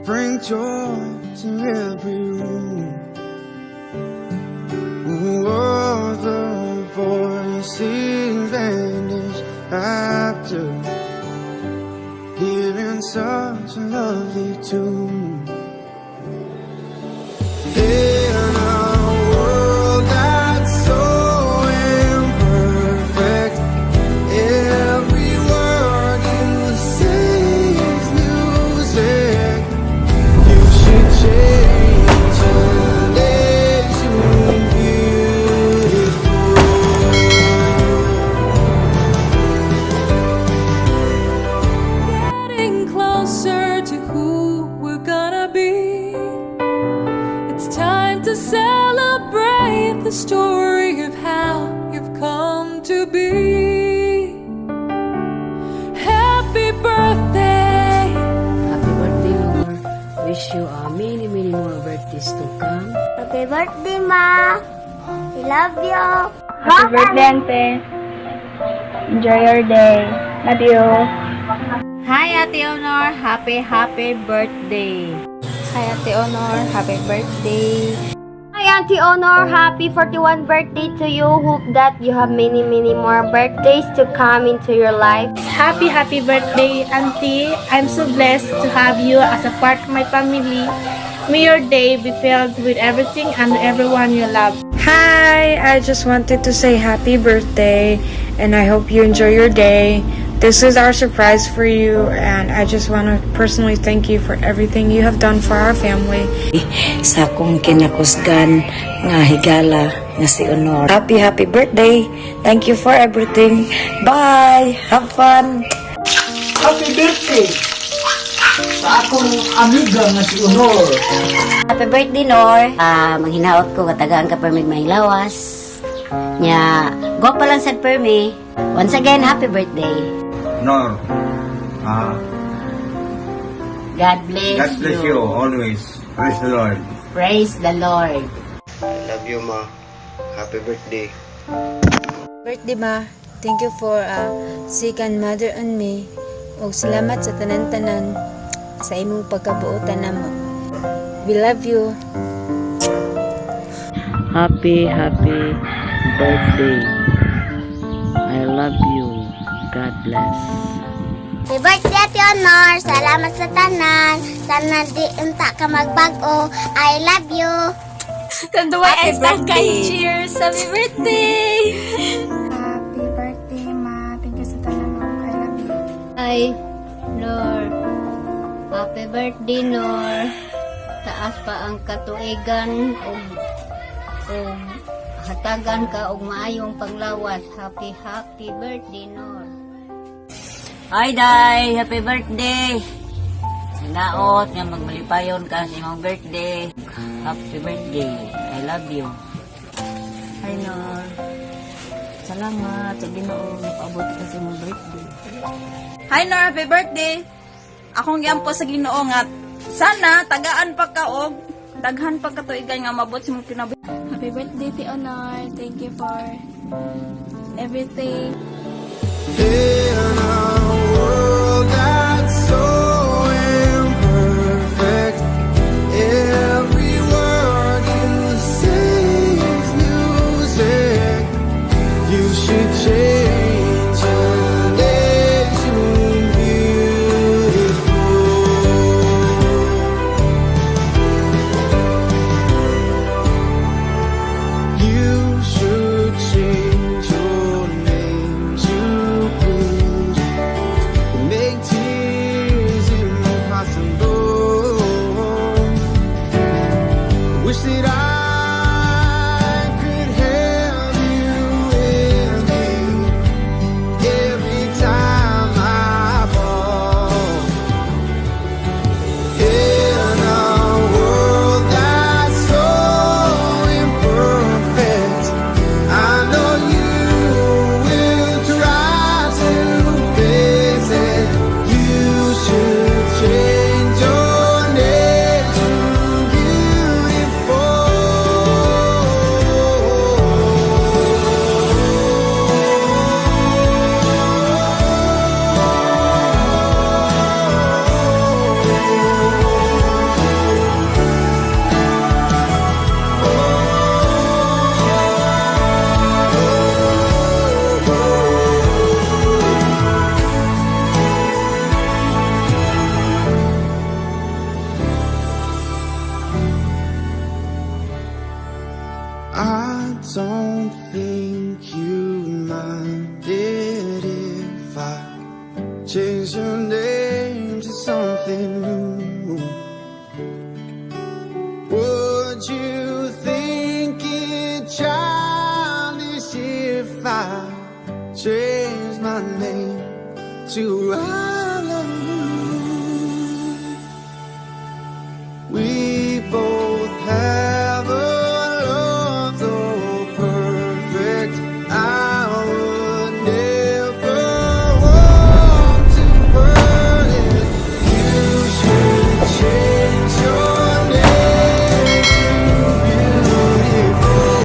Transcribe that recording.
Bring joy to every room. All the voices vanish after hearing such a lovely tune. In a world that's so imperfect, every word you say is music. You should change your name to beautiful. Getting closer to who we're gonna be. It's time to celebrate the story of how you've come to be. Happy birthday! Happy birthday, Nor. Wish you many, many more birthdays to come. Happy birthday, Ma! I love you! Happy birthday, Ante. Enjoy your day. Love you. Hi, Ate Honor. Happy, happy birthday. Hi, Ate Honor. Happy birthday. Hi, Auntie Honor. Happy 41 birthday to you. Hope that you have many, many more birthdays to come into your life. Happy, happy birthday, Auntie. I'm so blessed to have you as a part of my family. May your day be filled with everything and everyone you love. Hi, I just wanted to say happy birthday and I hope you enjoy your day. This is our surprise for you and I just want to personally thank you for everything you have done for our family. Sa akong kinakusgan nga higala nga si Honor. Happy, happy birthday! Thank you for everything. Bye! Have fun! Happy birthday sa akong amiga nga si Honor. Happy birthday, Nor. Ah, manghinaot ko katagaan ka permig maayong lawas. Nya, gwapa lang sad permi. Once again, happy birthday. Nor, God bless, God bless you always. Praise the Lord. Praise the Lord. I love you, Ma. Happy birthday. Birthday, Ma. Thank you for second mother on me. Ug salamat sa tanan-tanan sa imong pagkabuotan namo. We love you. Happy, happy birthday. I love you. God bless. Happy birthday, Ate Honor! Salamat sa tanan. Sana di unta ka magbag-o. I love you! Happy birthday! Cheers! Happy birthday! Happy birthday, Ma. Thank you sa tanan. I love you. Hi, Nor. Happy birthday, Nor. Taas pa ang katuigan ug hatagan ka og maayong panglawas. Happy, happy birthday, Nor. Hi, Day! Happy birthday! Hinaot nga magmalipayon ka sa imong birthday. Happy birthday. I love you. Hi, Nor. Salamat sa Ginoo nakaabot ka sa imong birthday. Hi, Nor, happy birthday. Akong giampo sa Ginoo nga sana tagaan pa ka og daghan pa katuigan nga mabot sa imong kinabuhi. Happy birthday, Ti Honor. Thank you for everything. In a world that's so imperfect, every word you say is music. You should change your name to beautiful. You should change your name to please. something new. Would you think it childish if I changed my name to